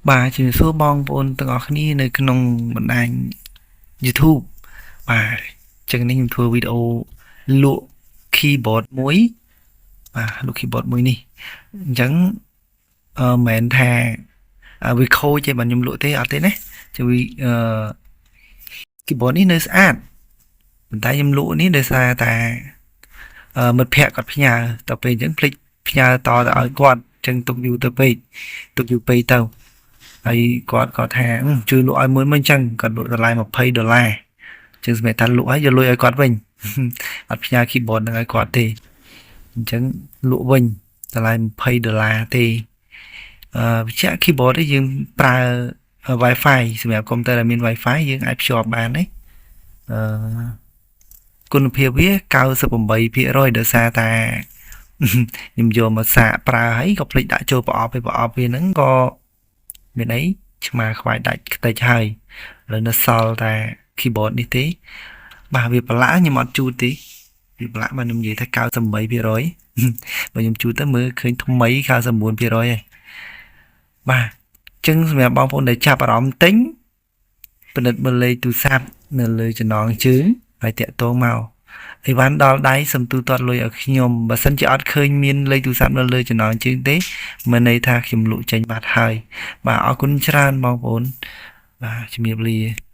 បាទជំរាបសួរបងប្អូនទាំងអស់គ្នានៅក្នុងបណ្ដាញ YouTube បាទចឹងនេះខ្ញុំធ្វើវីដេអូលក់ keyboard មួយបាទលក់ keyboard មួយនេះអញ្ចឹងអឺមិនមែនថាវាខូចទេបាទខ្ញុំលក់ទេអត់ទេណាជួយអឺ keyboard នេះនៅស្អាតប៉ុន្តែខ្ញុំលក់នេះដោយសារតែមិត្តភ័ក្តិគាត់ផ្ញើដល់ពេលអញ្ចឹងភ្លេចផ្ញើតទៅឲ្យគាត់អញ្ចឹងទុកយូរទៅពេកទុកយូរពេកទៅហើយគាត់ក៏ថាជួយលក់ឲ្យមួយមកអញ្ចឹងគាត់លក់តម្លៃ20ដុល្លារអញ្ចឹងសម្រាប់ថាលក់ឲ្យយកលុយឲ្យគាត់វិញអត់ផ្ញើ keyboard នឹងឲ្យគាត់ទេអញ្ចឹងលក់វិញតម្លៃ20ដុល្លារទេអឺបញ្ជាក់ keyboard នេះយើងប្រើ Wi-Fi សម្រាប់កុំព្យូទ័រដែលមាន Wi-Fi យើងអាចភ្ជាប់បានទេអឺគុណភាពវា98%ដោយសារតែខ្ញុំយកមកសាកប្រើហើយក៏ភ្លេចដាក់ចូលប្រអប់ឯប្រអប់វាហ្នឹងក៏មានអីឆ្មាខ្វាយដាច់ខ្ទេចហើយឥឡូវនៅសល់តែ keyboard នេះទេបាទវាប្រឡាក់ខ្ញុំអត់ជូតទេវាប្រឡាក់បាទខ្ញុំនិយាយថា98%បើខ្ញុំជូតទៅមើលឃើញថ្មី99%ហើយបាទចឹងសម្រាប់បងប្អូនដែលចាប់អារម្មណ៍ទិញពិនិត្យមើលលេខទូរស័ព្ទនៅលើចំណងជើងហើយតាក់ទងមកអីវ៉ាន់ដល់ដៃសំទូទាត់លុយឲ្យខ្ញុំបើសិនជាអត់ឃើញមានលេខទូរស័ព្ទនៅលើចំណងជើងទេមានន័យថាខ្ញុំលក់ចេញបាត់ហើយបាទអរគុណច្រើនបងប្អូនបាទជំរាបលា។